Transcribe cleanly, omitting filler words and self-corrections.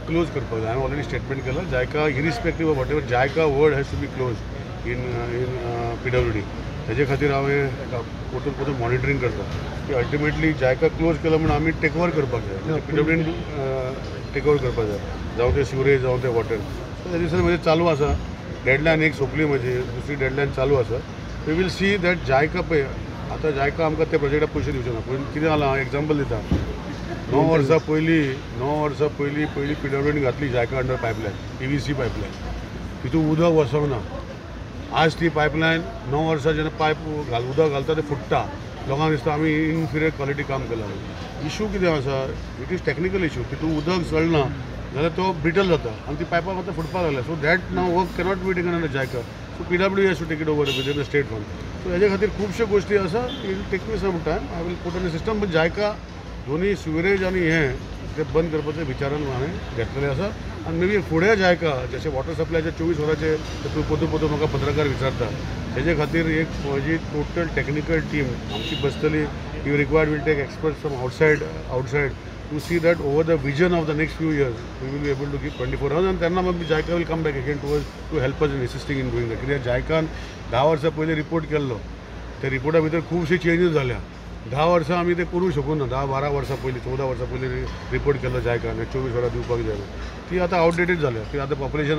Close करपाक जाय. हांवें ऑलरेडी स्टेटमेंट केलां. JICA, irrespective of whatever, JICA word has to be close in PWD. तेजे खातीर हांवें एका परतून परतून मॉनिटरींग करता की अल्टिमेटली जायका क्लोज केलो म्हूण आमी टेक ओवर करपाक जाय, पीडब्ल्यूडीन टेक ओवर करपाक जाय, जावं तें सिवरेज जावं तें वॉटर. सो त्या दिसांनी म्हजें चालू आसा. डेडलायन एक सोंपली म्हजी, दुसरी डेडलायन चालू आसा. We will see that JICA पळय आतां जायका आमकां त्या प्रोजेक्टाक पयशे दिवचे ना. पूण कितें जालां, हांव एग्जाम्पल दिता. 9 वर्सां पयलीं पयलीं पीडब्ल्यूडीन घातली JICA under pipeline, PVC pipeline. तितून उदक वचोंक ना. आज ती पायपलायन 9 वर्सां जेन्ना पायप घाल उदक घालता तें फुट्टा. लोकांक दिसता आमी इनफिरियर क्वॉलिटी काम केलां. इशू कितें आसा, it is technical issue. तितून उदक चलना जाल्यार तो ब्रिटल जाता आनी ती पायपां आतां फुटपाक लागल्या. So that now work cannot be taken under JICA, so PW has to take it over within the state fund. So हेजे खातीर खुबश्यो गोश्टी आसा. It will take me some time. I will put on system. पण जायका दोनूय sewerage आनी हें ते बंद करपाचे विचारान हांवें घेतलेलें आसा. आनी मे बी फुडें जायका जशें वॉटर सप्लायचे 24 वरांचे तूं परतून परतून म्हाका पत्रकार विचारता, तेजे खातीर एक म्हजी टोटल टॅक्निकल टीम आमची बसतली. If required, will take experts from outside to see that over the vision of the next few years we will be able to give 24 hours. आनी तेन्ना मागीर JICA will come back again to help us in assisting in doing that. कित्याक जायकान 10 वर्सां पयलीं report केल्लो, त्या रिपोर्टा भितर खुबशे चेंजीस जाल्या. 10 वर्सां आमी ते करूंक शकूना. 10-12 वर्सां पयलीं, 14 वर्सां पयलीं रिपोर्ट केल्लो जायकान 24 वरां दिवपाक जाय. ती आतां आवटडेटेड जाल्या. ती आतां पॉप्युलेशन